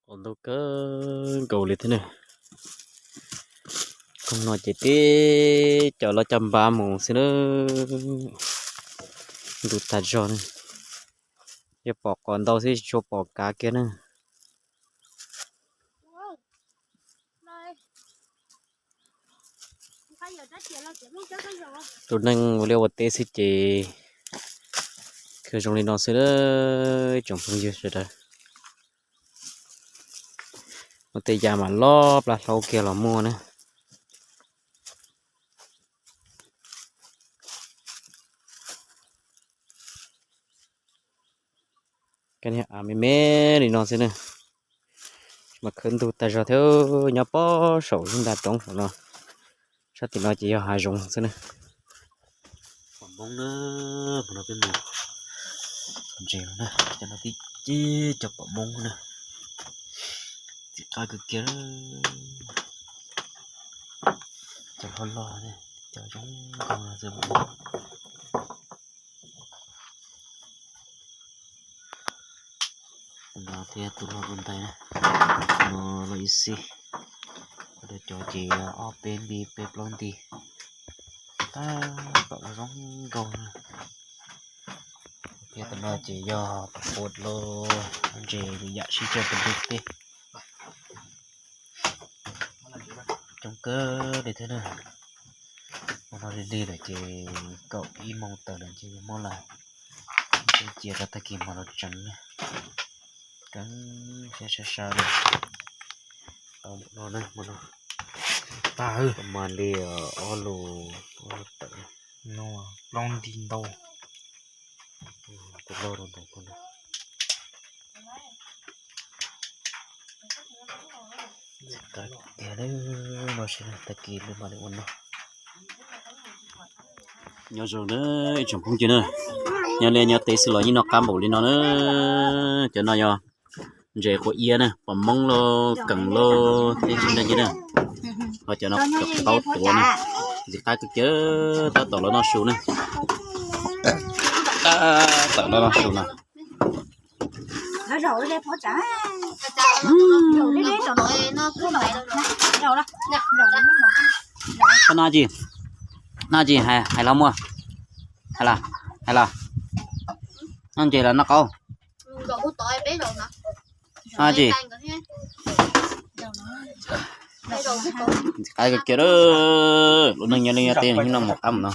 Qos ntau kawg nkaus li thiab na. Koog no ces tib co loj caj npab mus xwb na. Ntug tag zog na. Yog pom qos ntau xwb tsis tshua pom kav kiag na. Tus neeg ua liaj ua teb xwb ces kawg zoo li no xwb, ib tsoom phooj ywg sawv daws. Muaj tej yam mas loj plab hlaub kiag los muaj na. Kab niag av me me li no xwb na. Mas khawb ntug tag zog thiab, nyob pob saum lub nta roob saum no. Sab tim no ces yog hav zoov xwb na. Pom Hmoob na, hmo no peb mus ntses na, cov no tib cov pom Hmoob na. Txiv qab kawg kiag, cov loj loj, cov zoo nkauj no xwb. Tus no thiab tus loj tus ntais na, tus no loj ib xib, tus cov ces ob peb nti peb plaub nti. Tab tom zoo nkauj na. Thiab tus no ces yog pua lauj, ntses yam sib tsawg pes ntug teb. Coob kawg li thiab na. Hmo no lig lig lawm ces kaum ib moos tawm lawm ces yuav muab lawm. Cia rau tag kis hmo no tseev na. Keeb siab sab sab li. Tau mus no na, hmo no tag mas li ob lus, ob lus tawm. Plaub nti ntau. Tus loj rau ntawm no. Tag kis no seb tag kis lawv mam li ua no. Nyob zoo na ib tsoom phooj ywg na, nyob liaj nyob teb xwb los yeej noj qab npaum li no na. Cov no yog ntses quav iab na, pom Hmoob lauj, keem lauj, tib tsis ntseeg na. Ho cov no cov qaub tuav na, ntxim qab kawg kiag, tab tom los noj su na. Tab tom los noj su na. Koj noj tsis, noj tsis, hais los muaj, hais los, hais los, noj ntses los noj qaub, noj tsis. Ntxim qab kawg kiag, lub neej nyob liaj nyob teb yeej noj mov qab no.